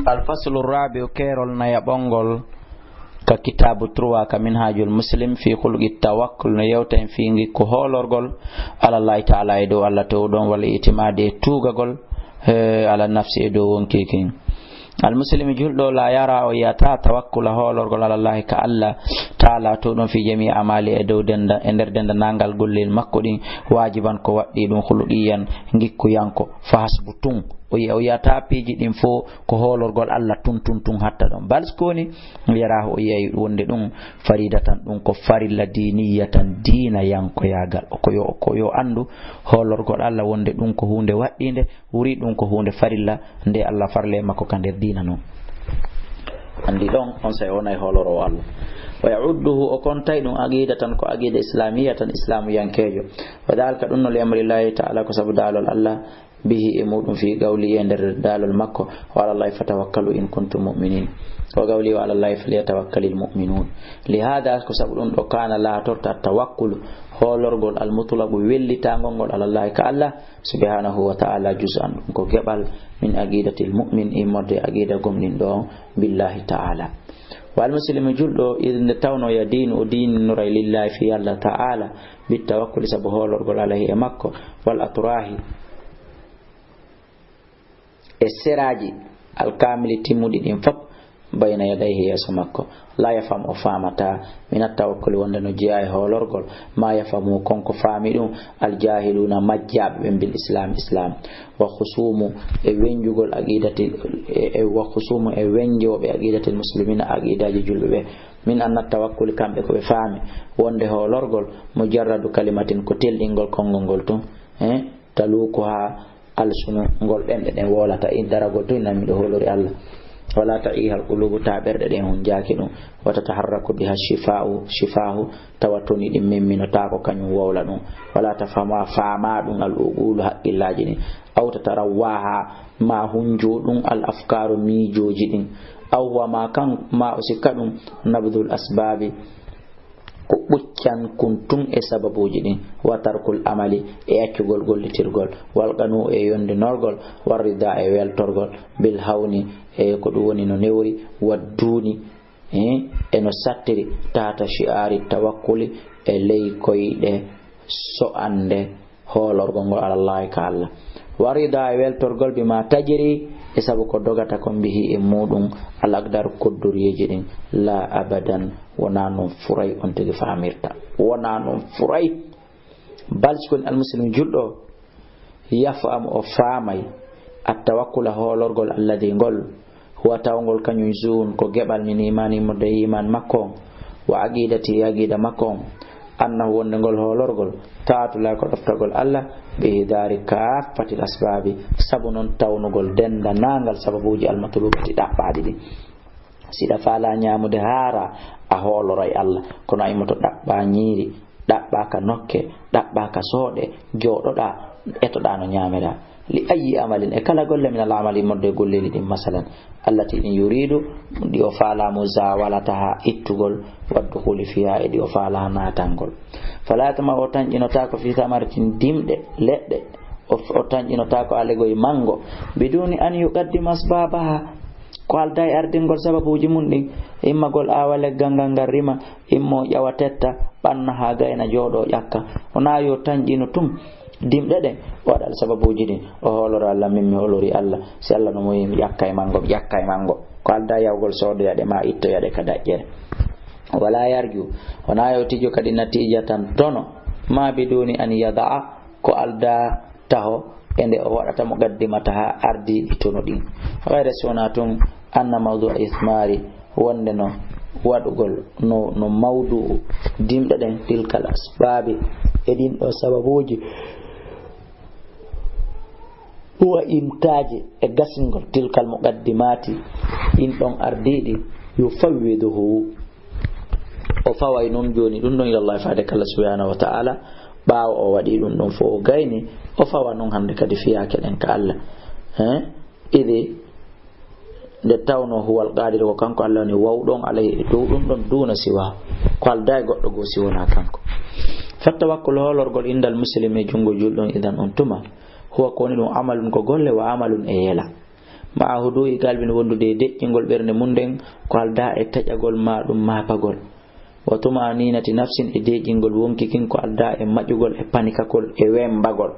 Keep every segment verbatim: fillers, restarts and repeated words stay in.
Alfaslu rabi'u, keerol nayaɓongol, ka kitaabu trois, ka Minhajul Muslim fi khuluqi tawakkul, no yewta en fii ngikku hoolorgol ala Allahi Ta'ala e dow Allah towɗo on, wal i'timadi e tuugagol, eh, ala nafsi e dow wonkii kin. Almuslimi julɗo la yara, o yiyata, tawakkula hoolorgol ala Allahi ka Allah Ta'ala towɗo on fi jami'i amali e dow denda, e nder dendanangal gollel makko ɗin, wajiban ko waɗɗii ɗum khuluqiyan ngikkuyanko, fa hasbu tun. O yi-, o yiyata piiji ɗin fow ko hoolorgol Allah tun, tun, tun hatta ɗon. Bal ko woni, yarahu, o yiyay wonde ɗum faridatan, ɗum ko farilla, diniyatan, diinayankoyaagal. Ko yo, ko yo anndu hoolorgol Allah wonde ɗum ko huunde waɗɗiinde, wuri ɗum ko huunde farilla nde Allah farle makko ka nder diina non. Anndi ɗon, on sey wonay hooloroowo Allah. Wa ya'udduhu, o kontay ɗum aqidatan, ko aqida islamiyatan, islamuyankeejo. Wa dhalika, ɗum no li amrillahi ta'ala, ko sabu daalol Allah, bihi, e muɗum, fi qawli, e nder daalol makko, wa ala Allahi fatawakkalu in kuntum mu'minin. Wa qawli, wa ala Allahi falyatawakkalil mu'minun. Li hada, ko sabu ɗum ɗo, kana, laatorta, tawakkulu, hoolorgol, al mutlaqu, wellitangol ngol, ala Allahi, ka Allah subhanahu wa ta'ala, juz'an, ɗum ko geɓal, min aqidatil mu'min, immorde aqida gomɗinɗo on, billahi ta'ala. Wa al muslimu, julɗo, inde tawno ya diinu, o diininoray lillahi, fi Allah ta'ala, bit tawakkuli, sabu hoolorgol alayhi, e makko, wal atrahi, e seraaji, al kamili, timmuɗi ɗin fop, bayna yadayhi, yeeso makko. La yafham, o faamata, min at tawakkuli, wonde no jeyaa e hoolorgol, ma yafhamu, kon ko faami ɗum, al jahiluna, majjaaɓe ɓen, bil islam, islam. Wa khusumu, e wenjugol aqidati, e, e wa khusumu, e wenjooɓe aqidatil muslimina, aqidaaji julɓe ɓe. Min anna tawakkuli, kamɓe ko ɓe faami, wonde hoolorgol, mujarradu kalimatin, ko telɗingol konngol ngol tun, eh, talukuha alsunu, ngol ɗenɗe ɗen woolata, in daragol tun, nan miɗo hoolori Allah. Wala ta'iha al qulubu, ta ɓerɗe ɗen hunjaaki ɗum. Wa tataharraku biha shifa'u, shifahu, tawa toni ɗin memminotaako kañum wowla ɗum. Wala tafhama, faama ɗum al uqulu, haqqillaaji ɗin. Aw tatarawwaha, ma hunjo ɗum al afkaru, miijooji ɗin. Aw huwa, ma kan, ma o sikka ɗum, nabdul asbabi, ko ɓuccan kun tun e sababuuji ɗin. Wa tarkul amali, e accugol gollitirgol. Wal qanu, e yondinorgol. War rida, e weltorgol. Bil hawni, e ko ɗum woni no newri. Wad duuni, eh, e no sattiri, tahta shi'ari tawakkuli, e ley koyɗe so'ande hoolorgol ngol ala Allahi, ka Allah. Wa rida, e weltorgol, bima tajri, e sabu ko dogata kon, bihi, e muɗum, al aqdar, koddoriyeeji ɗin. La abadan, wonaa non furay on tigi faamirta. Wonaa non furay. Bal si kon almuslim julɗo, yafhamu, o faamay, at tawakkula, hoolorgol, alladi, ngol, huwa, tawngol kañum, zuun, ko geɓal, min imani, immorde e iman makko on, wa aqidati, e aqida makko on, annahu, wonde ngol hoolorgol, taatullah, ko ɗoftagol Allah, bi ihdaari kaaffatil asbaabi, sabu non tawnugol denndanangal sababuuji, al matlubati, ɗaɓɓaaɗi ɗin. Si ɗa faalaa ñaamude haara, a hooloray Allah. Kono a immoto ɗaɓɓaa ñiiri, ɗaɓɓaa ka nokke, ɗaɓɓaa ka sooɗe, jooɗoɗaa, etoɗaa no ñaamiraa. Li ayyi amalin, e kala golle, min al amali, immorde e golleeli ɗin, masalan, allati, ɗin, yuridu, ɗi o faalaa, muzawalataha, ittugol, waddukhuli fiha, e ɗi o faalaa naatangol. Fala yatma, o tanƴinotaako, fi thamaratin, dimɗe, leɗɗe, o, o tanƴinotaako alegoy manngo, biduni an yuqaddima asbabaha, ko aldaa e ardingol sababuuji mun ɗin, immagol aawa leggal ngal, ngal rima, immo ƴawa tetta, ɓanna haa gayna, jooɗoo ƴakka. Wonaa yo tanƴino tun dimɗe ɗen, o waɗa sababuuji ɗin, o hoolora Allah, min mi hoolori Allah, si Allah no moyi mi ƴakka e manngo, mi ƴakka e manngo. Ko aldaa yawgol soodoya ɗe, maa ittoya ɗe ka daƴƴere. Wala yarju, wonaa yo tijo kadi natiijatan tono, ma biduni an yada'a, ko aldaa taho e nde o waɗata muqaddimata haa ardiiɗi tono ɗin. Gayra, si wonaa tun, anna mawdu'a ismari, wonde no waɗugol, no, no mawdu'u dimɗe ɗen, tilkal asbaabi, e ɗin ɗo sababuuji, wa imtaaji, e gasingol, tilkal muqaddimaati, ɗin ɗon ardiiɗi, yufawwiduhu, o faway nun jooni ɗum ɗon ilallahi, faade ka Allah subhanahu wa ta'ala, ɓaawo o waɗi ɗum ɗon fof o gayni, o fawa nun hande kadi fiyaake ɗen ka Allah. Hein? Idi nde tawno huwal qadir, ko kanko Allah woni wawɗon alayhi e dow ɗum ɗon, duna siwa, ko aldaa e goɗɗo goo si wonaa kanko. Fattawakkul, hoolorgol indal muslimi e junngo julɗo on, idan on tuma, huwa ko woni ɗum amalun ko golle, wa amalun e yela. Ma'a hudu'i qalbin, wondude e deƴƴingol ɓernde mum nden, ko aldaa e taƴagol ma ɗum maapagol. Wa tuma'aninati nafsin, e deƴƴingol wonki kin, ko aldaa e maƴugol e panikagol e wembagol.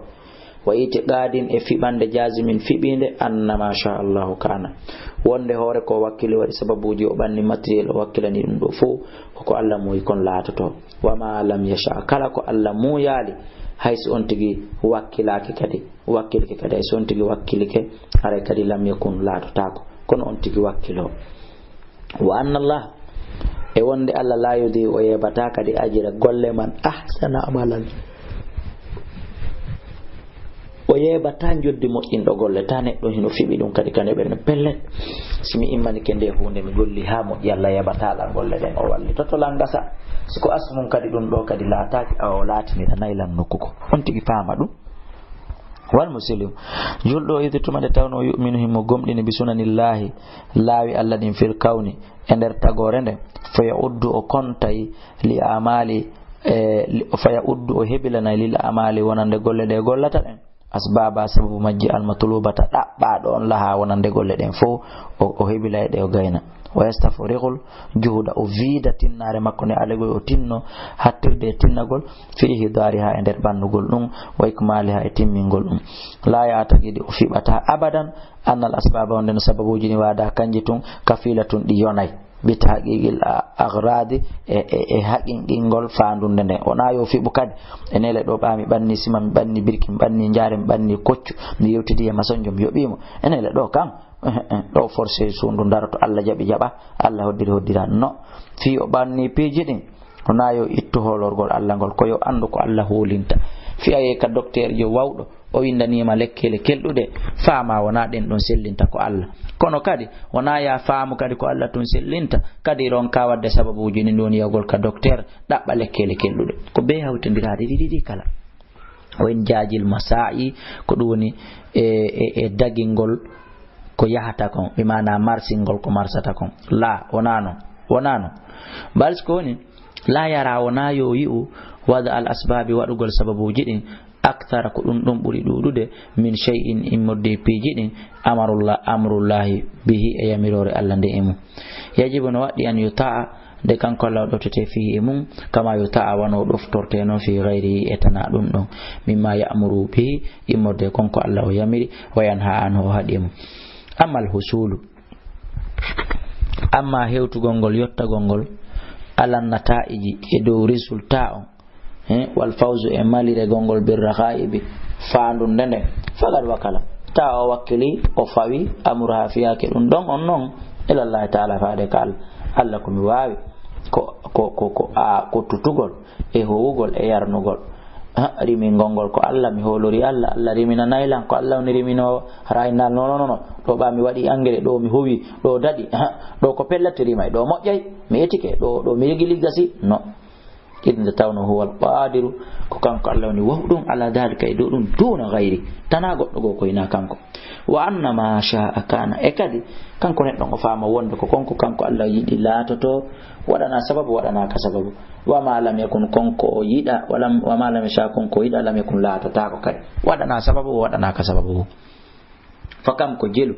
Wa itiqadin, e fiɓande jazimin fiɓinde, anna ma sha Allahu kana. Wonde hoore ko wakkili waɗi sababuji, o ɓanni matériel, o wakkilani ɗum ɗo fof, ko ko Allah muuyi kon laatoto. Wa ma lam yasha, kala ko Allah muuyaali, hay si on tigi wakkilaki kadi, wakkilike kadi, hay si on tigi wakkilike, haray kadi lam yakun, laatotako. Kono on tigi wakkilo. Wa anna Allah, e wonde Allah la yudhi'u, o yeebataa kadi ajra golle man, ahsana amalan. O yeebataa njoddi moƴƴinɗo golle, ta neɗɗo hino fiɓi ɗum kadi ka neɓere pellet. Si mi immanike nde huunde mi golli haa moƴƴi, Allah yeebataa lan golle ɗen, o wallitoto lan gasa. Si ko asnun kadi ɗum ɗo kadi laataaki, awa o laatinira nay lan nokku ko. On tigi faama ɗum. Wal muslim, julɗo o, idi tuma nde tawnoo yu'minu himo gomɗini bi sunanillahi, laawi Allah ɗin fil kawni, e nder tagoore nde, fa ya'uddu o kontay li amali, e, li-, fa ya'uddu o hebilanay lil amali wonande golle ɗe gollata ɗen. Asbaba sababu majji almatlubata ɗaɓɓaaɗo on laha wonande golle ɗen fof o, o hebilay ɗe o gayna. Wa yastafrighul juhuda o viida tinnaare makko nde alay o tinno hattirde e tinnagol fi ihdariha e nder ɓannugol ɗum wa ikmaliha e timmingol ɗum. La ya'taqidi o fiɓata abadan annal asbaba wonde no sababuji ni waada kanji tun kafilatun ɗi yonay. Bi tahqiqil a-, agradi e, e, e haqinqingol faandunde nde. Wona yo fiɓu kadi. E nele ɗo ɓaami ɓanni sima, mi ɓanni birki, mi ɓanni njaare, mi ɓanni koccu, mi yewtidi e masonjo, mi yoɓimo. E nele ɗo kan, ɗo forcé suundu daroto, Allah jaɓi jaɓa, Allah hoddiri hoddira. No. Fii o ɓanni piiji ɗin, wona yo ittu hoolorgol Allah ngol, ko yo anndu ko Allah hoolinta. Fii a yehi ka docteur jo wawɗo, o winndaniima lekkele kelɗuɗe, faamaa wonaa ɗen ɗon sellinta ko Allah. Kono kadi, wonaa yaa faamu kadi ko Allah tun sellinta, kadi ronkaa waɗde sababuuji ɗin ɗon yahugol ka docteur, ɗaɓɓa lekkele kelɗuɗe. Ko bee hawtindiraade ɗiɗi ɗi kala. O en jaajil masaa'i, ko ɗum woni e, e, e dagingol ko yahata kon, bi maana marsingol ko marsata kon. Laa, wonaa non, wonaa non. Bal si ko woni, laa yara wonaa yo yi'u wada al asbaabi waɗugol sababuuji ɗin, akthara ko ɗum ɗum ɓuri ɗuuɗude, min shay'in immorde e piiji ɗin, amarullah-, amrullahi bihi e yamiroore Allah nde e mum. Yajibu no waɗɗi an yuta'a, nde kanko Allah o ɗoftete fihi e mum, kama yuta'a wano o ɗoftorte non fi ghayrihi e tana ɗum ɗon, mimma ya'muru bihi immorde kon ko Allah o yamiri, wa yanha anhu o haɗi e mum. Amma al husulu, amma hewtugol ngol, yottagol ngol, alan nata'iji e dow résultat on, he, wal fawzu e maliregol ngol bir raghaibi, faandunde nden, faqad wakala. Ta o wakkili, o fawi, amruha fiyake ɗum ɗon on non, ilallahi ta'ala faade ka Allah. Allah ko mi waawi, ko, ko, ko, ko, a, ko tutugol, e howugol, e yarnugol. Ha, rimingol ngol ko Allah, mi hoolori Allah, Allah riminanay lan, ko Allah woni riminoowo, hara innal, non, non, non, non. Ɗo ɓa mi waɗi engrais, ɗo mi howi, ɗo daɗi, ha, ɗo ko pellet rimay, ɗo moƴƴay, mi etike, ɗo, ɗo mi regili gasi, no. Inde tawno huwal qadiru, ko kanko Allah woni wawɗum, ala dalika, e dow ɗum, duna gayri, tana goɗɗo goo ko hinaa kanko. Wa anna ma sha'a kana, e kadi kanko neɗɗo o faama wonde ko kon ko kanko Allah yiɗi laatoto, waɗana sababu, waɗanaka sababu. Wa ma lam yakun, kon ko o yiɗa, wa lam, wa ma lam yasha, kon ko o yiɗa, lam yakun, laatotako kadi, waɗana sababu, waɗanaka sababu. Fa kam ko jelu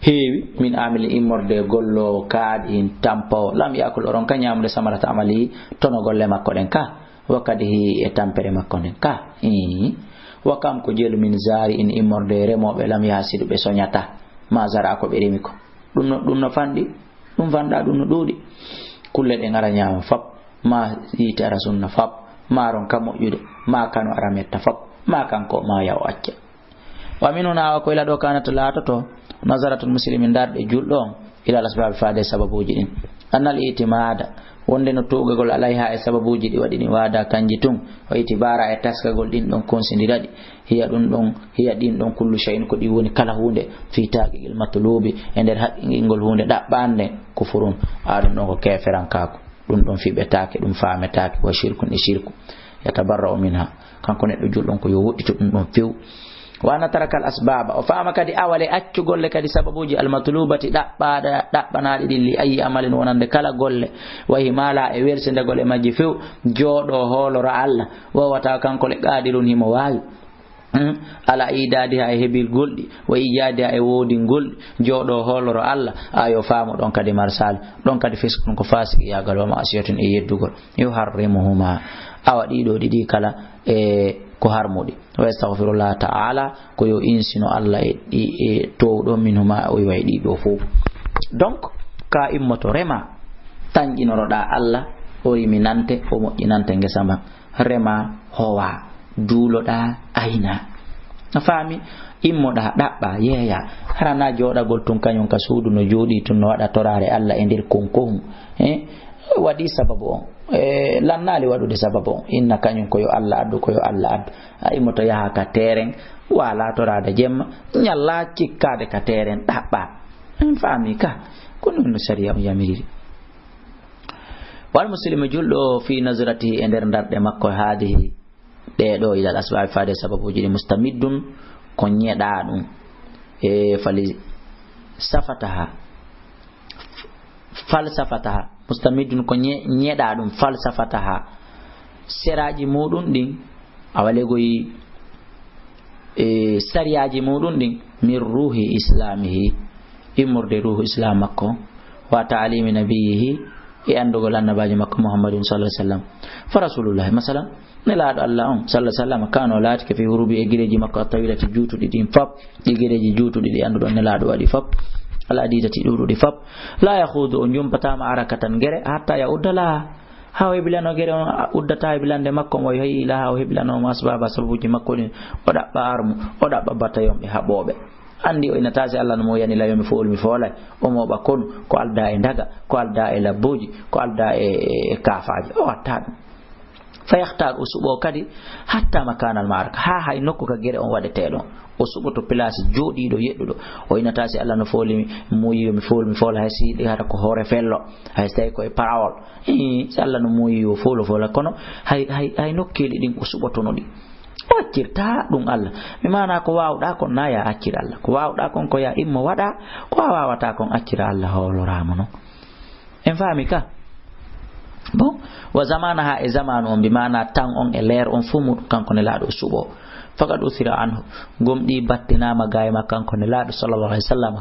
heewi min amilin immorde e golloowo kaaɗi hin tampawo, lam yakul, o ronka ñaamude samarata amalihi, tono golle makko ɗen ka, wa kadihi, e tampere makko nden ka. Ii. Wa kam ko jelu min zari'in immorde e remooɓe, lam yahsidu, ɓe soñata, ma zara'a, ko ɓe remi ko. Ɗum no, ɗum no fanɗi, ɗum fanɗa, ɗum no ɗuuɗi. Kulle ɗen ara ñaama fop, ma yiite ara sunna fop, ma ronka moƴƴude, ma kano ara metta fop, ma kanko, ma yaw acca. Wa min huna, wa ko ila ɗo kanat laatoto, nazaratul muslimi, ndarɗe julɗo on, ilal asbaabi, faade sababuuji ɗin. Annal itimada, wonde no tuugagol alayha, e sababuuji ɗi waɗi ɗin waada kanji tun, wa itibara, e taskagol ɗin ɗon konsindira ɗi, hiya ɗum ɗon, hiya ɗin ɗon kullu shay'in, ko ɗi woni kala huunde, fi taqiqil matlubi, e nder haqqingol huunde ɗaɓɓande, kufurun, a ɗum ɗon ko keeferankaaku. Ɗum ɗon fiɓetaake, ɗum faametaake, wa shirkun, e shirku. Yatabarra'u minha. Kanko neɗɗo julɗo on ko yo woɗɗito ɗum ɗon few. Wa an yatarakal asbaba. O faama kadi awale accu golle kadi sababuuji almatlubati ɗaɓɓaaɗa-, ɗaɓɓanaaɗi ɗin li ayyi amalin wonande kala golle. Wa ihmala e welsindegol e majji few. Jooɗo hoolora Allah. Wa huwa tawa kanko le qadirun himo waawi. Hmm? Ala iidadiha e hebilgol ɗi, wa iijadiha e woodingol ɗi, jooɗo hooloro Allah, a yo faamo ɗon kadi marsaali, ɗon kadi fiskun ko faasiqiyaagal wa ma'asiyatin e yeddugol. Yuharrimuhuma. Awa ɗiɗo ɗiɗi kala e ko harmuɗi. Wa yastaghfirullah ta'ala, ko yo insino Allah e ɗi, e towɗo minhuma, o iwa e ɗiɗo fof. Donc, ka immoto rema, tanƴinoroɗa Allah, o riminante, o moƴƴinante ngesa ma. Rema, howa, duuloɗa, ayna. A faami? Immoɗa, ɗaɓɓa, yeeya. Hara na jooɗagol tun kañum ka suudu no jooɗi tun no waɗa toraare Allah e nder konkohun. Eh? Waɗi sababu on. Eh, lannaali waɗude sababu on. Inna kañum ko yo Allah addu, ko yo Allah addu. A immoto yaha ka teeren, wala toraade jemma, ñalla cikkaade ka teeren, ɗaɓɓa. En faami ka. Ko non no sariya on yamiriri. Wal muslimu julɗo fi nazratihi e nder darɗe makko haadihi. Ɗee ɗoo ilal asbaabi faade sababuuji ɗi mustamiddun ko ñeɗaa ɗum. E fali safataha. Falsafataha. Mustamiddun ko ñe-, ñeɗaa ɗum falsafataha. Seraaji muɗum ɗin, a walegoyi, e sariyaaji muɗum ɗin, min ruuhi islaamihi, immorde ruuhu islam makko, wa taalimi nabiyihi, e anndugol annabaajo makko Muhammadin sallallahu alaihi wasallam. Fa rasulullahi, masalan, nelaaɗo Allah on, sallallahu alaihi wasallam, kano laatike fi hurubi e gireeji makko attawilati juutuɗi ɗin fop, ɗi gireeji juutuɗi ɗi annduɗon nelaaɗo waɗi fop, al adidati ɗuuɗuɗi fop, la yakhudu o jumpata ma'arakatan gere, hatta ya uddala, ha o hebilano gere on, a-, uddata hebilande makko mo o yehi ila ha o hebilano mo asbaba sababuji makko ɗin, o ɗaɓɓa armu, o ɗaɓɓa batayon ɓe haɓooɓe. Anndi o inata si Allah no mo yani layo mi fool mi foolay, o mooɓa konu, ko alda e ndaga, ko alda e labboji, ko alda e, e, e kaafaaji. O watta ɗum. Fa yakhtar o suɓo kadi hatta makanal maraka, ha hay nokku ka gere on waɗete ɗon. O suɓoto place jooɗiiɗo yeɗɗuɗo. O inata si Allah no fooli mi, muuyi yo mi fool mi fool, hay si yiɗi hara ko hoore fello, hay si tawi ko e parole. Ii, si Allah no muuyi yo fool o foola, kono hay, hay, hay nokkeeli ɗin o suɓotono ɗi. O accirta ɗum Allah. Mi maana ko waawɗa kon na ya accir Allah. Ko waawɗa kon ko ya immo waɗa, ko a waawata kon accira Allah hoolorama non. En faami ka? Bon, wa zamanaha e zamanu on, bi maana tan on e leer on fuu muɗum kanko nelaaɗo o suɓo. Faqad uthira anhu, gomɗi battinaama gayma kanko nelaaɗo sallallahu alaihi wasallam.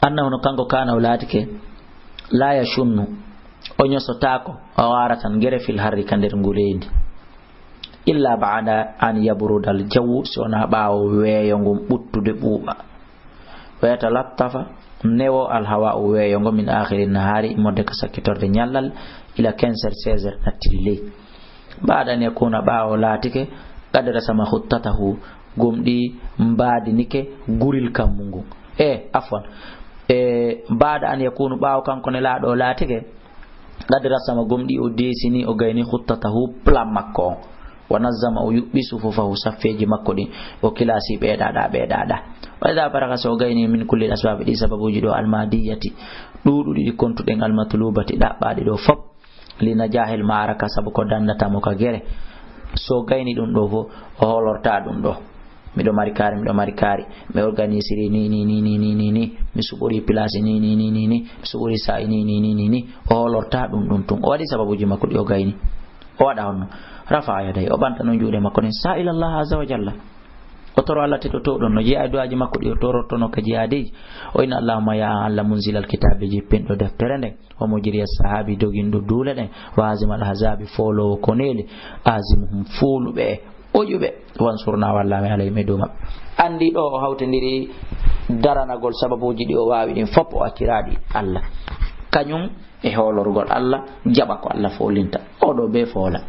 Annahu no kanko kana o laatike, la yashunnu, o ñosotaako, o waaratan gere fil harri ka nder nguleyndi. Illa ba'da an yabrudal jawu, si wona ɓaawo weeyo ngon ɓuttude ɓuuɓa. Wa yatalattafa, newo al hawa'u weeyo ngo min akhiri nahari, immorde ka sakkitorde ñallal, ila quinze heures, seize heures nattiri ley. Ba'da an yakuna, ɓaawo laatike, qad rasama khuttatahu, gomɗi mbaadinike guril kammu ngun. E, afwan. E, ba'da an yakunu, ɓaawo kanko nelaaɗo laatike, qad rasama, gomɗi o desini, o gayni khuttatahu, plan makko on. Wa nazzama, o yuɓɓi sufufahu, saffeeji makko ɗin, o kilasi ɓeeɗaɗa, ɓeeɗaɗa. Wa idha faraga, so o gayni min kulli asbabi, ɗi sababuji ɗo almadiyati, ɗuuɗuɗi ɗi kontuɗen, almatlubati, ɗaɓɓaɗi ɗo fop, li najahil maraka, sabu ko dandata mo ka gere. So gayni ɗum ɗo fo, o holorta ɗum ɗo. Miɗo mari kaari, miɗo mari kaari. Mi organisiri ni, ni, ni, ni, ni, ni, ni. Mi suɓori place ni, ni, ni, ni, ni. Mi suɓori sa'i ni, ni, ni, ni, ni. O holorta ɗum, ɗum tun. O waɗi sababuji makko ɗi o gayni. O waɗa honno? Rafa'a yadayhi. O ɓanta non juuɗe makko ɗen. Sa'ila Allah azza wa jalla. O toro Allah teɗɗo to ɗon. No jeeya e du'aaji makko ɗi o torortono ka jihaadeji. O inna Allahumma ya Allah munzilal kitabi jippinɗo deftere nden. Wa mujriya sahabi doginɗo duule ɗen. Wa hazimal ahzabi foolowo koneeli. Azimuhum fooluɓe. Oƴuɓe, wansurna walla mi alayhim e dow maɓɓe. Anndi ɗo o hawtindiri daranagol sababuji ɗi o waawi ɗin fop o acciraɗi Allah. Kañum e hoolorgol Allah, jaɓa ko Allah foolinta. Oɗo be foola.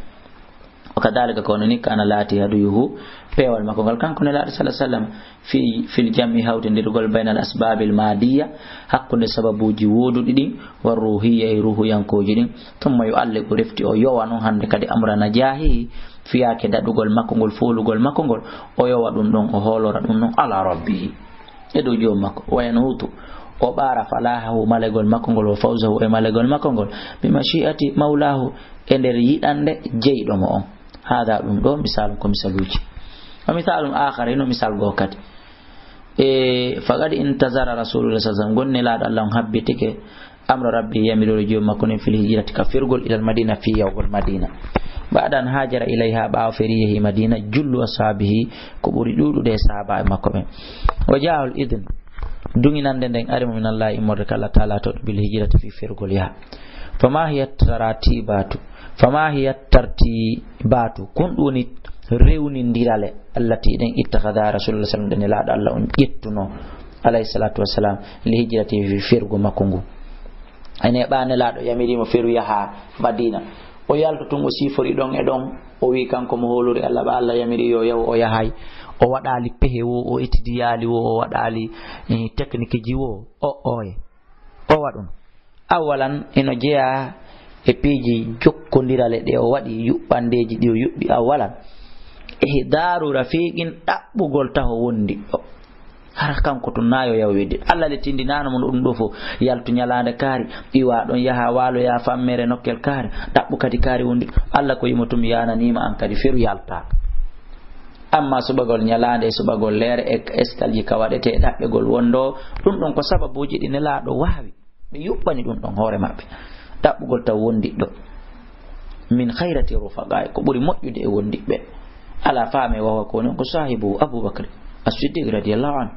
Wa kadhalika kono ni kana laati haduyuhu, peewal makko ngal kanko nelaaɗo sallallahu alaihi wasallam, fi, fil jam'i hawtindirgol baynal asbabil madiyya, hakkunde sababuji woduɗi ɗin, war ruhiyya e ruhuyankoji ɗin. Thumma yu'alliqu refti o yowa non hande kadi amra najahi, fiyaake daɗugol makko ngol, foolugol makko ngol, o yowa ɗum ɗon, o hoolora ɗum ɗon ala rabbihi, e dow joom makko. Wa yanhutu, o ɓaara falahahu, malegol makko ngol, wa fawzahu, e malegol makko ngol, bi mashi'ati mawlahu, e nder yiɗande jeyɗo mo on. Hada ɗum ɗo misalum ko misaluji. Wa misalum akhar, hino misal goo kadi. E, faqad intazara Rasulullah sallallahu alaihi wasallam, gonne laaɗo Allah on habbitike, amra rabbi, yamirore joom makko nden, fil hijrati, ka firgol, ilal madina, fi yawgol madina. Ba'da an hajara ilayha, ɓaawo feri yehi Madina, jullu ashaabihi, ko ɓuri ɗuuɗude e sahaabaaɓe makko ɓen. Wa ja'ahul idn, duŋinande nden ari mo min Allah, immorde ka Allah Taala to, bil hijrati, fii ferugol yaha. Fama hiya taratibatu, fama hiya tartibatu, kon ɗum woni rewnindirale allati ɗen ittakhadha Rasulullah sallallahu alaihi wasallam, ɗe Nelaaɗo Allah on ƴettuno, alayhi salatu wassalam, li hijrati, fii ferugo makko ngu. Ene ɓa Nelaaɗo yamiri mo feru yaha Madina. O yalto tun, o sifori ɗon e ɗon. O wi kanko mo hoolori Allah, ɓa Allah yamiri yo yahu, o yahay. O waɗali pehe wo, o etidi yaali wo, o waɗali, eh, teknikiji wo, o oye. O waɗun. Awalan, ino jeyaa e piiji jokkondirale ɗe o waɗi, yuɓɓandeeji ɗi o yuɓɓi. Awalan, ihdaru rafiqin, ɗaɓɓugol taho wondiɗɗo. Hara kanko tun na yo yaw weddi. Allah le tindinano mo ɗum ɗo fo. Yaltu ñalaande kaari, iwa ɗon, yaha waloya fammere nokkel kaari, ɗaɓɓu kadi kaari wondiɗɗo. Allah ko yimo tun yananima an kadi feru yalta. Amma suɓagol ñalaande e suɓagol leere e eskalji ka waɗete e ɗaɓɓegol wondo, ɗum ɗon ko sababuji ɗi Nelaaɗo waawi. Ɓe yuɓɓani ɗum ɗon hoore maɓɓe. Ɗaɓɓugol taw wondiɗɗo. Min khayrati rufaqa'i, ko ɓuri moƴƴude e wondiɓɓe. Ala faame wawa ko woni on ko saahibu Abu Bakr As-Siddiq radiyallahu anhu.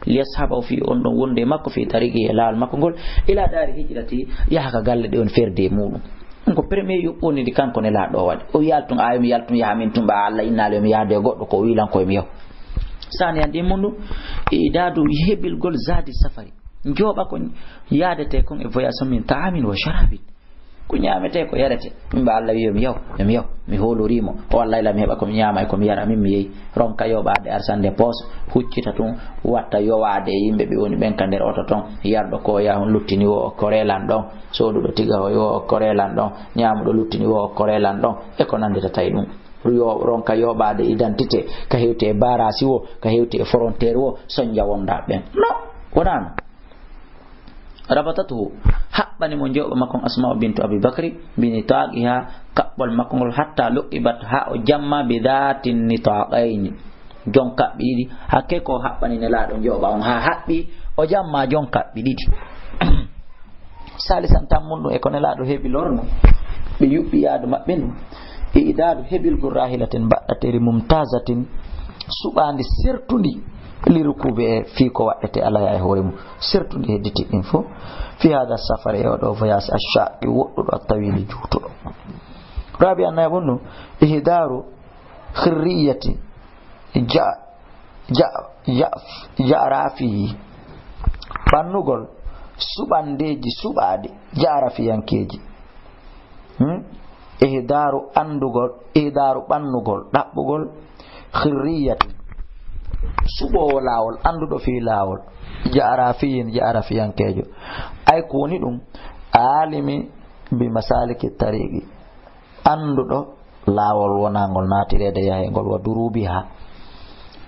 Liyashabahu, fi on ɗon wonde e makko, fi tariqi, e laawol makko ngol, ila daari hijrati, yaha ka galle ɗe on ferde e muɗum. Ɗum ko premier yuɓɓondidi kanko Nelaaɗo o waɗi. O yaltun, ayo mi yaltun, yaha min tun, ɓa Allah innaali yo mi yahde e goɗɗo, ko o wilan ko yo mi yahu. Sani an ɗin mun ɗum, e idadu hebilgol zadi safari. Njooɓa ko yaadete kon e voyage on min ta'amin wa sharabin. Ko ñaamete, ko yarete. Min ba Allah wi yo mi yaw, yo mi yaw. Mi hoolori mo. O Allah ila mi heɓa ko mi ñaama e ko mi yara, min mi yehi. Ronka yoɓaade arsande poos, huccita tun, watta yowaade e yimɓe ɓe woni ɓen ka nder oto ton. Yarɗo ko yaha on luttini wo o korelan ɗon. Sooduɗo tiga o yo o korelan ɗon. Ñaamuɗo luttini wo o korelan ɗon. E ko nandita tawi ɗum. Yo ronka yoɓaade identité, ka hewti e barasi wo, ka hewti e frontière wo, sonja wonda ɓen. No, wonano. Rabatatuhu, haɓɓani mo njooɓa makko on Asma'u bintu Abi Bakri, bi nitaqiha, kaɓɓol makko ngol, hatta luqibat, ha o jamma, bi dhati nitaqayni, jon kaɓɓi ɗiɗi, hakke ko haɓɓani Nelaaɗo njooɓa on, ha haɓɓi, o jamma jon kaɓɓi ɗiɗi. Salisan, tammun ɗum e ko Nelaaɗo heɓi lorno, ɓe yuɓɓi yaadu maɓɓe ndu, e idaadu hebilgol rahilatin baɗɗateri mumtazatin, suɓaandi sertundi, li rukubi e fii ko waɗɗete alaya e hoore mum. Sertundi hedditi ɗin fof. Fi hada safar, e oɗo voyage, ash-shaqqi, woɗɗuɗo, at-tawili, juutuɗo. Rabi an, nayaɓun ɗum, ihdaaru khirriyati ja-, ja-, ja-, ja'rafi, ɓannugol suɓandeeji suɓaaɗi ja'rafiyankeeji. Hmm? Ihdaaru anndugol, ihdaaru ɓannugol, ɗaɓɓugol, khirriyati, suɓoowo laawol, annduɗo fii laawol, ja'rafiyin, ja'rafiyankeejo. Ay ko woni ɗum? Aalimi bi masaliki tariqi, annduɗo laawol wonangol naatireede yaheengol, wa durubiha,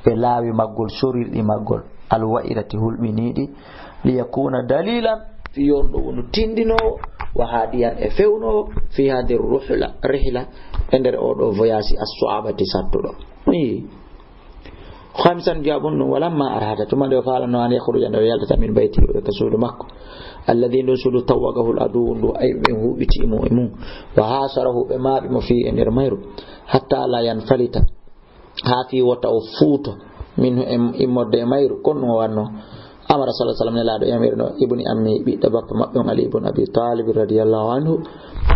e laawi maggol, sorirɗi maggol, alwa'irati, hulɓiniiɗi, liyakuna dalilan, fii on ɗo wonu tindinoowo, wa haadiyan, e fewnoowo, fi hadi ruhla, rihla, e nder oɗo voyage, as-su'abati, sattuɗo. Ii. Khamisan, jaabun ɗum, walamma arada, tuma nde o faalano an yakhruja, nde o yaltata, min bayti, ka suudu makko, alladhi, ndun suudu, tawwagahu al-aduwwu, ndu ayɓe ɓen huɓɓiti mo e mum, wa hasarahu, ɓe maaɓi mo fii e nder mayru, hatta la yanfalita, haa fii wota o fuuto, min e immorde e mayru, kon ɗum o wanno. Amara sallallahu alaihi wasallam, Nelaaɗo yamirno, ibni ammi, ɓiɗɗo bappa maɓɓe on, Ali ibn Abi Talib radiyallahu anhu,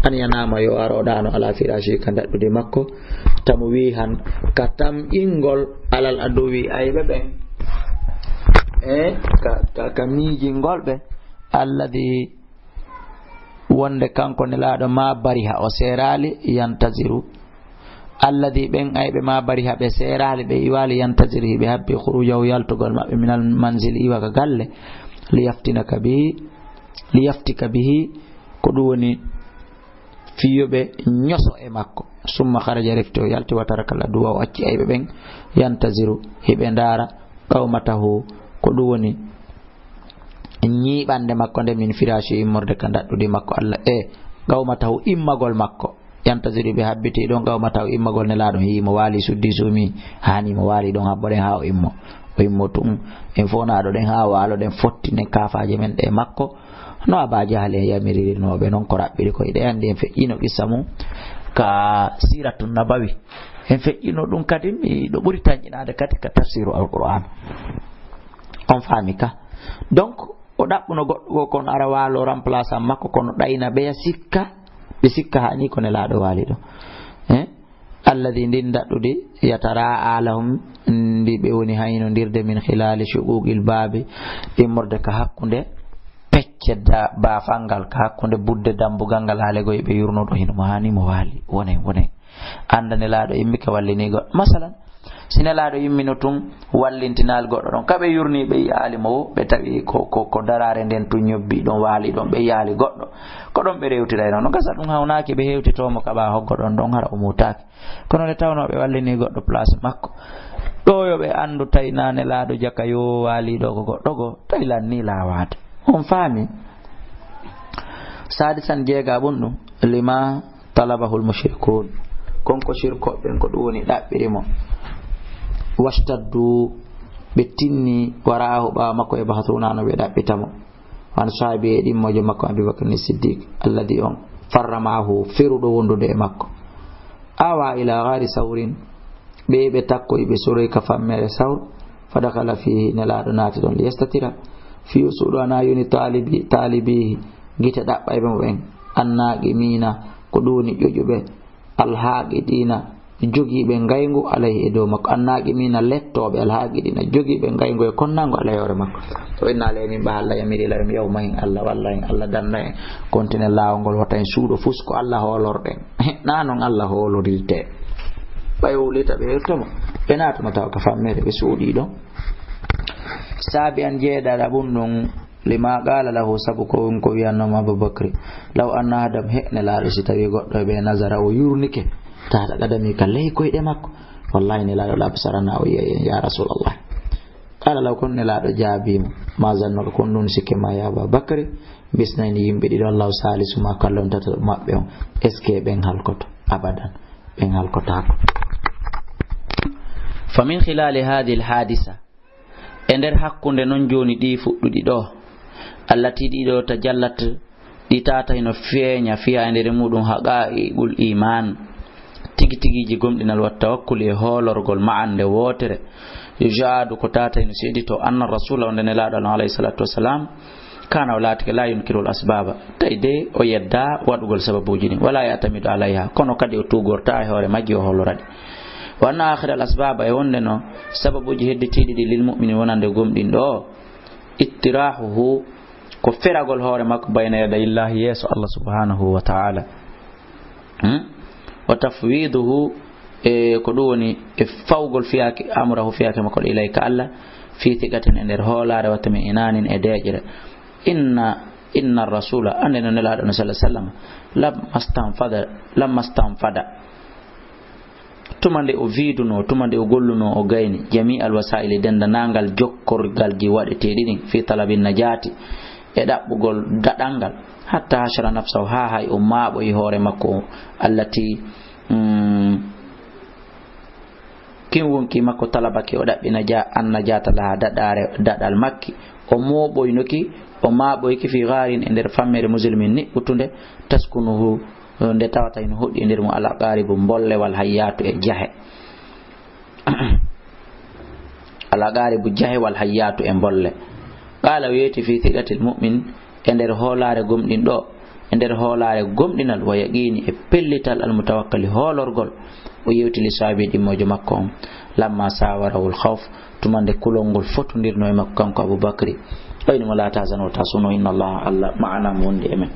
an yanama, yo ar o ɗaano, ala firashi, ka daɗɗudi makko, tamwihan, ka tamƴingol, alal aduwi, ayɓe ɓen, e ka, ka, ka miijingol ɓe, alladhi, wonde kanko Nelaaɗo ma bariha, o seeraali, yantaziru, alladhi, ɓen ayɓe ma bariha, ɓe seeraali, ɓe iwaali, yantaziru, hiɓe habbi, khurujahu, yaltugol maɓɓe, minal manzili, iwa ka galle, liyaftinaka bihi, liyaftika bihi, ko ɗum woni fii yo ɓe ñoso e makko. Summa kharaja, refti o yalti, wa tarakal aduwa, o acci ayɓe ɓen, yantaziru, hiɓe ndaara, qawmatahu, ko ɗum woni ñiiɓande makko nde, min firashi, immorde ka daɗɗudi makko, Allah, e qawmatahu, immagol makko. Yantaziru, ɓe habbiti ɗon, qawmatahu, immagol Nelaaɗo, hiimo waali, suddi, suumi, hani mo waali ɗon, habboɗen haa o immo. O immo tun, en fof naaɗoɗen haa waaloɗen, fottinen kaafaaje men ɗe makko. No Aba Jahal en yamirirnooɓe non ko raɓɓiri ko, hiɗa anndi en feƴƴiino qissa mum. ka Siratun Nabawi. En feƴƴino ɗum kadi, mi ɗo ɓuri tanƴinaade kadi ka tafsiru Alqur'an. On faami ka? Donc, o ɗaɓɓuno goɗɗo goo, kono ara waalo remplaçant makko, kono ɗayna ɓeya sikka, ɓe sikka haa ni ko Nelaaɗo waali ɗo. Eh? Alladhi, ndin daɗɗudi, yatara alahum, ndi ɓe woni haynondirde, min khilali shuquqil babi, immorde ka hakkunde pecce da-, baafal ngal, ka hakkunde budde dambugal ngal, haa legoy ɓe yurno ɗo hino mo haani mo waali, wonen, wonen. Annda Nelaaɗo immi ka wallini goɗɗo. Masalan, si Nelaaɗo immino tun wallintinaali goɗɗo ɗon, ka ɓe yurni ɓe yi'aali mo, ɓe tawi ko, ko, ko daraare nden tun ñobbi ɗon, waali ɗon, ɓe yi'aali goɗɗo. Ko ɗon ɓe rewtirayno. No gasa ɗum hawnaaki ɓe hewtitoo mo ka ɓaawo hoggo ɗon ɗon, hara o muutaaki. Kono nde tawnoo ɓe wallini goɗɗo place makko, ɗo yo ɓe anndu tawi na Nelaaɗo jaka yo waali ɗo ko goɗɗo goo, tawi lan ni laawaade. On faami? Sadisan, jeegaɓun ɗum, lima talabahul mushrikun. Kon ko shirkoɓe ɓen ko ɗum woni ɗaɓɓiri mo. Washtaddu, ɓe tinni, wara'ahu, ɓaawo makko, e bahathuna no ɓe ɗaɓɓita mo. Wan saabi e ɗimmojo makko Abi Bakr ni Siddiq, alladhi, on, farra ma'ahu, feruɗo wondude e makko. Awa ila ghari Sawrin, ɓe, ɓe takkoyi, ɓe soroyi ka fammere Sawr, fa dakhala fihi, Nelaaɗo naati ɗon, liyastatira, fiyu suuɗo ana yoni taalibi, taalibihi, gite ɗaɓɓayɓe mo ɓen, annaqimina, ko ɗum woni ƴoƴuɓe, alhaqidina, jogiiɓe ngayngu, alayhi, e dow makko, annaqimina, lettooɓe, alhaqidina, jogiiɓe ngayngu e konnangu, alayhi, hoore makko. To inna alayhi min ba Allah yamiri la yum yawma hin Allah, walla hin Allah danna en, kontinen laawol ngol, wota en suuɗo fus ko Allah hoolorɗen. Na non Allah hoolorirte. Ɓay o wulita ɓe yetto mo. Ɓe naatuno taw ka fammere ɓe suuɗi ɗon. Saabi an jeeɗaɗa ɓun ɗon, lima qala lahu, sabu ko on ko wi'anno mo Abu Bakri, law anna ahadahum, he Nelaaɗo, si tawi goɗɗo e ɓe nazara o yurnike, tahta qadami, ka ley koyɗe makko, wallahi Nelaaɗo la absarana, o yi'ay en, ya Rasulallah. Qala law, kono Nelaaɗo jaabii mo, ma zannuka, kono ɗum sikke ma, ya Aba Bakri, bisnayni, yimɓe ɗiɗo, Allahu salisuhuma, ko Allah woni tataɓo maɓɓe on, est-ce que ɓen halkoto? Abadan, ɓen halkotaako. Fa min khilali hadhihi al-hadisa, e nder hakkunde non jooni ɗi fuɗɗuɗi ɗo, allati, ɗiɗo, tajallat, ɗi tata hino feeña fiya e nder muɗum haqa'iqul iman, tigi tigiiji gomɗinal, wa tawakkuli, e hoolorgol, ma'an, nde wootere, yujadu, ko tata hino seedito, anna rasula, wonde Nelaaɗo Allah alayhi salatu wassalam, kana, o laatike, la yunkirul asbaba, tawi de o yedda waɗugol sababuuji ɗin, wala ya'tamidu alayha, kono kadi o tuugorta e hoore majji, o hoolora ɗi. Wa anna akhira al asbaba, e wonde no sababuuji hedditiiɗi ɗi lil mu'mini, wonande gomɗinɗo o, ittirahuhu, ko feragol hoore makko, bayna yadayillahi, yeeso Allah subhanahu wa ta'ala. Hmm? Wa tafwiduhu, e ko ɗum woni e fawgol fiyaake, amrahu, fiyaake makko ɗo, ilayka, Allah, fi thiqatin, e nder hoolaare, wa tami'inanin, e deeƴre. Inna, inna rasula, annde no Nelaaɗo no sallallahu alaihi wasallam, lamma stanfada, lamma stanfada, tuma nde o viidunoo, tuma nde o gollunoo, o gayni, jami'al wasaa'ili, denndaangal jokkorgalji waɗeteeɗi ɗin, fi talabi najaati, e ɗaɓɓugol daɗal ngal, hatta hashara nafsahu, haa hay o maaɓoyi hoore makko, allati, mm, kin wonki makko, talabaki, o ɗaɓɓi naja-, an najaata laha, daɗaare, daɗal makki, o mooɓoynoki, o maaɓoyki, fi gaarin, e nder fammere, muslimin, niɓɓutunde, taskunuhu, nde tawata hino hoɗi e nder mum, al aqaaribu, mbolle, wal hayyaatu, e jahe. Al aqaaribu, jahe, wal hayyaatu, e mbolle. Qaala, o yeeti, fi thiqatil mu'min, e nder hoolaare gomɗinɗo, e nder hoolaare gomɗinal, wa yaqiini, e pellital, al mutawakkali, hoolorgol. O yewti li saabi ɗimmoojo makko on, lamma saawarahul khawf, tuma nde kulol ngol fotondirno e makko kanko Abu Bakri, o wi'i mo, "La tahzan, wota suno, inna Allaha, Allah, ma'ana, mo wondi e men."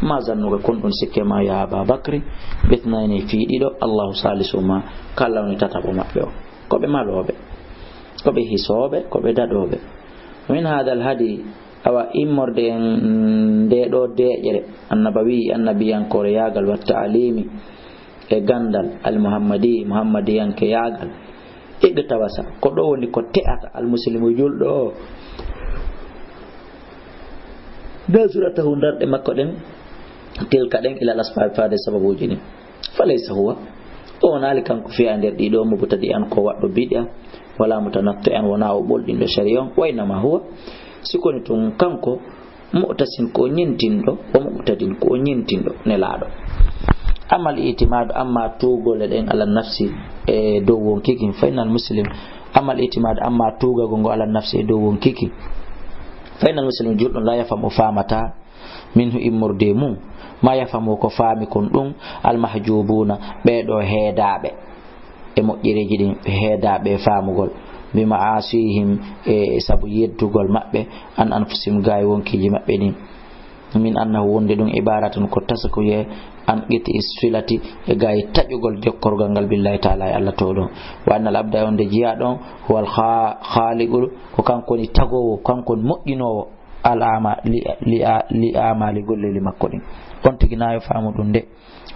Ma zannuka, kon ɗum sikke ma, ya Aba Bakri, bithnayni, fii ɗiɗo, Allahu salisuhuma, ko Allah woni tataɓo maɓɓe o. Ko ɓe malooɓe, ko ɓe hisooɓe, ko ɓe daɗooɓe. Min hadal hadi, awa immorde en nde ɗo deeƴere, annabawi, annabiyankoore yaagal, wa ta'alimi, e gandal, al-Muhammadi, Muhammadiyanke yaagal. Iqtabasa, ko ɗo woni ko te'ata al-Muslimu julɗo o. Nazratahu, darɗe makko ɗen, tilka ɗen, ilal asbabi, faade sababuuji ɗin. Falaysa huwa, o wonaali kanko fiya e nder ɗiɗo, mubtadi'an, ko waɗɗo bid'a, wala mutanatti'an, wona o ɓolɗinɗo shari'a on, wa innama huwa, si koni tun kanko, mu'tasin, ko o ñentinɗo, wa muqtadin, ko o ñentinɗo Nelaaɗo. Amal itimadu, amma tuugole ɗen, ala nafsi, e dow wonkiki. Fa innal muslim, amal itimadu, amma tuugagol ngo, ala nafsi, e dow wonkiki. Fa innal muslim, julɗo la yafhamu, o faamata, minhu, immorde mum, ma yafhamu, ko faami kon ɗum, almahjubuna, ɓee ɗoo heedaaɓe e moƴƴereeji ɗin, heedaaɓe e faamugol, bi ma'asihim, e sabu yeddugol maɓɓe, an anfusihim, gaa e wonkiiji maɓɓe ɗin. Min annahu, wonde ɗum ibaratun ko taskuyee, an qit'i silati, e gaa e taƴugol jokkorgal ngal billahi ta'ala e Allah to ɗon. Wa annal abda, e wonde jiyaaɗo on, huwal kha-, khaliqul, ko kanko woni tagoowo, kanko woni moƴƴinoowo, al ama-, li, li, li amali, golleeli makko ɗin. On tigi na yo faamu ɗum de.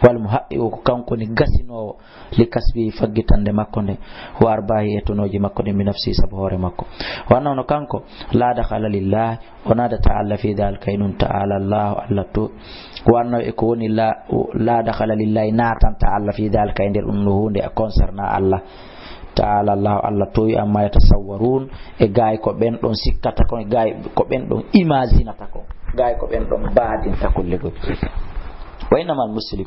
Wal muhaqqiqu, ko kanko woni gasinoowo, li kasbi, faggitande makko nde, wa arbahi, e tonooji makko ɗin, bi nafsi, sabu hoore makko. Wa annahu, no kanko, la dakhala lillahi, o naadata Allah fi dhalika, e ɗum ta'ala Allah, Allah to. Wa annahu, e ko woni la, la dakhala lillahi, naatanta Allah fi dhalika, e nder ɗum no huunde a concernant Allah. Ta'ala Allah, Allah towi amma yatasawwarun, e gaay ko ɓen ɗon sikkata kon, e gaay ko ɓen ɗon imaginata kon, gaay ko ɓen ɗon baadinta kulle goɗɗe. Wa innamal muslim,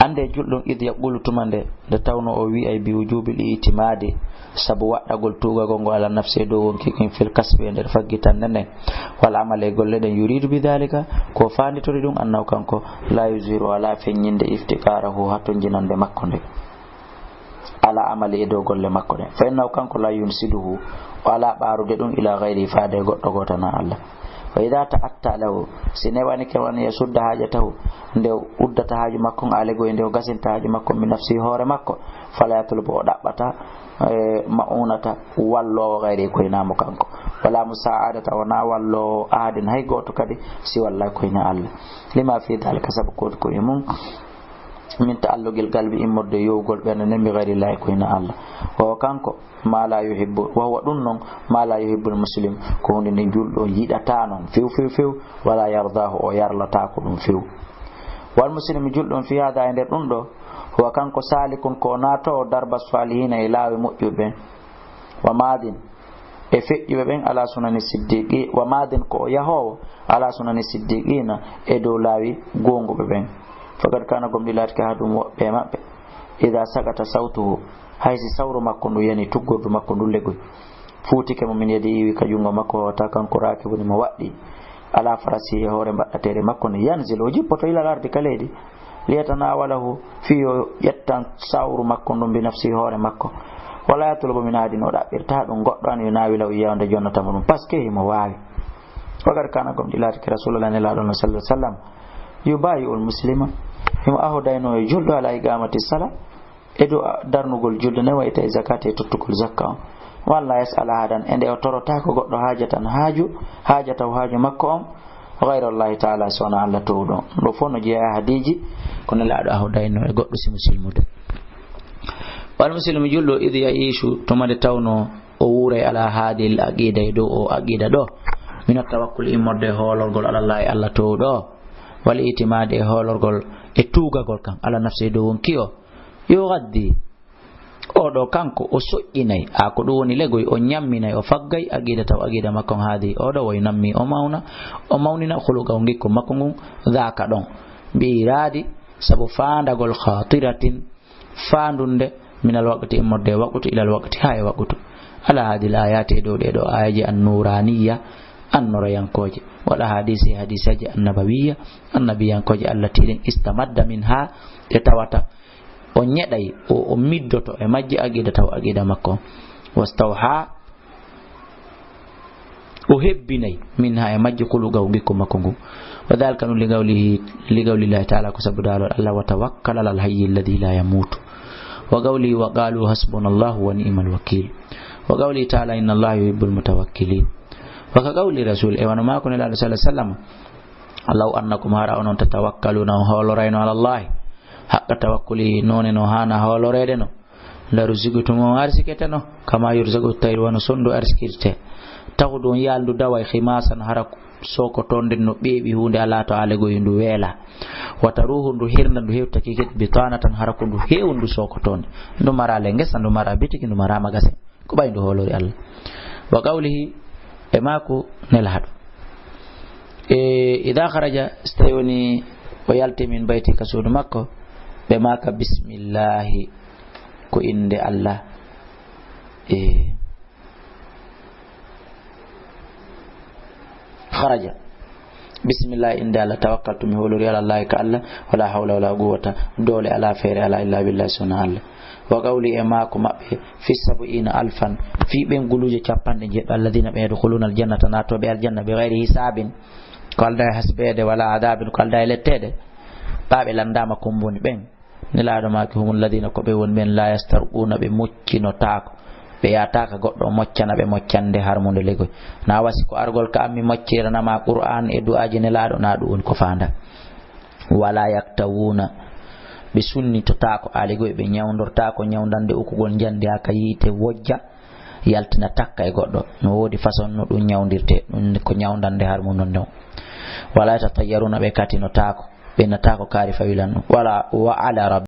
annde julɗo on, id yaqulu, tuma nde, nde tawno o wi'ay, bi wujubil i'timadi, sabu waɗɗagol tuugagol ngol, ala nafsi, e dow wonki kin, fil kasbi, e nder faggitande nden, wal amali, e golle ɗen, yuridu bi dhalika, ko faanditori ɗum, annahu, kanko, la yuzhiru, ala feññinde, iftiqarahu, hatonjinande makko nde, ala amali, e dow golle makko ɗen. Fa innahu, kanko, la yunsiduhu, o ala ɓaarude ɗum, ila ghayri, faade e goɗɗo gooto na Allah. Wa idha ta'atta lahu, si newanike, an yasudda hajatahu, nde o uddata haaju makko on, alego e nde o gasinta haaju makko on, bi nafsi, hoore makko, fala yatlubu, o ɗaɓɓata, e, ma'unata, walloowo, ghayri, ko hinaa mo kanko, wala musa'adata, wona walloowo, ahadin, hay gooto kadi, si wallay ko hinaa Allah. Lima fi dhalika, sabu ko, ko e mum, min ta'allugil qalbi, immorde yowgol ɓernde nden, bi ghayri llahi, ko hina Allah. Wa huwa, kanko, ma la yuhibbu, wa huwa, ɗum non, ma la yuhibbul muslim, ko hunde nde julɗo yiɗata non few, few, few, wala yardahu, o yarlata ko ɗum few. Wal muslim, julɗo on, fi hada, e nder ɗum ɗo, huwa, kanko, salikun, ko o naatoowo, darba salihina, e laawi moƴƴuɓe ɓen. Wa madin, e feƴƴuɓe ɓen, ala sunani siddiqi, wa madin, ko o yahoowo, ala sunani siddiqina, e dow laawi goonguɓe ɓen. Faqad kana, gomɗii laatike, ahaduhum, woɓɓe e maɓɓe, ida sakata sawtuhu, hay si sawru makko ndu yani, tuggordu makko ndu legoy, fuutike mo, min yadi, iwi ka junngo makko, wata, kanko, raakibun, mo waɗɗi, ala farasi, e hoore mbaɗɗateere makko nde, yanzil, o jippoto, ilal ardi, ka leydi, liyatanawalahu, fii yo ƴettan sawru makko ndun, bi nafsi, hoore makko. Wala yatlubu min ahadin, o ɗaɓɓirta ɗum goɗɗo an, yunawilahu, yewde jonnata mo ɗum, parce que himo waawi. Wa qad kana, gomɗii laatike, Rasulullah, Nelaaɗo on, sallallahu alaihi wasallam, yubayi'ul muslima, himo ahodayno e julɗo, ala iqamati sala, e dow darnugol julde nden, wa ita'i zakati, e tottugol zakka on. Wa an la yas'ala ahadan, e nde o torotaako goɗɗo, hajatan, haaju, hajatahu, haaju makko on, ghayra Allahi ta'ala, si wona Allah toowuɗo on. Ɗo fof no jeyaa e hadiiji ko Nelaaɗo ahodayno e goɗɗo si musilmude. Wal muslimu, julɗo, id ya'ishu, tuma nde tawno o wuuray, ala hadihil aqida, e dow o aqida ɗo, min at tawakkul, immorde e hoolorgol, ala Allahi, Allah toowuɗo o, wal itimadi, e hoolorgol, e tuugagol kan, ala nafsi, e dow wonki o, yugaddi, oɗo kanko o soƴƴinay, a ko ɗum woni legoy, o ñamminay, o faggay, aqida taw aqida makko on haadi oɗo, wa yunammi, o mawna, o mawnina, khuluqahu, ngikku makko ngun, dhaka ɗon, bi iradi, sabu faandagol, khatiratin, faandunde, minal waqti, immorde e waqtu, ilal waqti, haa e waqtu. Ala hadil ayati, e dow ɗee ɗoo ayaji, an nuraniya, annoroyankooje, wal ahadisi, e hadisaji, annabawiya, annabiyankooje, allati, ɗen, istamadda minha, ɗe tawata o ñeɗay, o, o middoto e majji aqida taw aqida makko. Wastawha, o hebbinay, minha, e majji, khuluqahu, ngikku makko ngu. Wa dhalika, ɗum, li qawlihi, li qawlillahi ta'ala, ko sabu daalol Allah, wa tawakkal alal hayyi alladhi la yamutu. Wa qawlihi, wa qalu hasbunallahu wa ni'mal wakil. Wa qawlihi ta'ala, inna Allaha yuhibbul mutawakkilin. Wa ka qawli rasul, e wano maako Nelaaɗo, sallallahu alaihi wasallam, law annakum, hara onon, tatawakkaluna, on hoolorayno, ala Allahi, haqqa tawakkuli, noone no haana hooloreede no, la ruziqtum, on arsikete no, kama yurzagu tayru, wano sondu arsikirte. Taxudu, on yaaldu daway, khimasan, hara sookotonde no ɓeeɓi huunde alaa to aalegoy ndu weela. Wa taruhu, ndu hirnda, ndu hewtaki kadi, bitanatan, hara ko ndu heewndu sookotonde. Ndu mara le ngesa, ndu mara bitiki, ndu mara magasin. Ko ɓay ndu hoolori Allah. Wa qawlihi, e maaku Nelaaɗo. E, idha kharaja, so tawi woni o yalti, min bayti, ka suudu makko, Ɓe maaka, "Bismillahi, ko innde Allah." E. Kharaja. "Bismillahi, innde Allah, tawakkaltu, mi hoolori, ala Allahi, ka Allah, wala hawla wala quwwata, doole alaa, feere alaa, illa billahi, sona Allah." Wa qawli, e maako maɓɓe, "Fi sab'ina alfan, fii ɓen guluuje capanɗe jeeɗiɗo, alladhina, ɓe, yadkhuluna aljannata, naatooɓe aljanna, bi ghayri hisabin, ko aldaa e hasbeede, wala adabin, ko aldaa e letteede." Ɓaa ɓe lanndaama, ko mboni ɓen. Nelaaɗo maaki, "Humul ladina, ko ɓe woni ɓen, la yastarquna, ɓe moccinotaako, ɓe yaataaka goɗɗo o moccana ɓe moccande harmunde ligoy. Na wasi ko argol ka an mi moccirana ma Qur'an e du'aaji Nelaaɗo, na ɗum woni ko faanda. Wala yaktawuna, ɓe sunnitotaako aaligoy, ɓe ñawndortaako ñawndande ukugol njandi haa ka yiite wojja, yaltina takka e goɗɗo. No woodi façon no ɗum ñawndirte, ɗum ko ñawndande harmunde non. Wala yatatayyaruna, ɓe katinotaako, ɓe nataako kaari fawilan ɗum. Wala, wa ala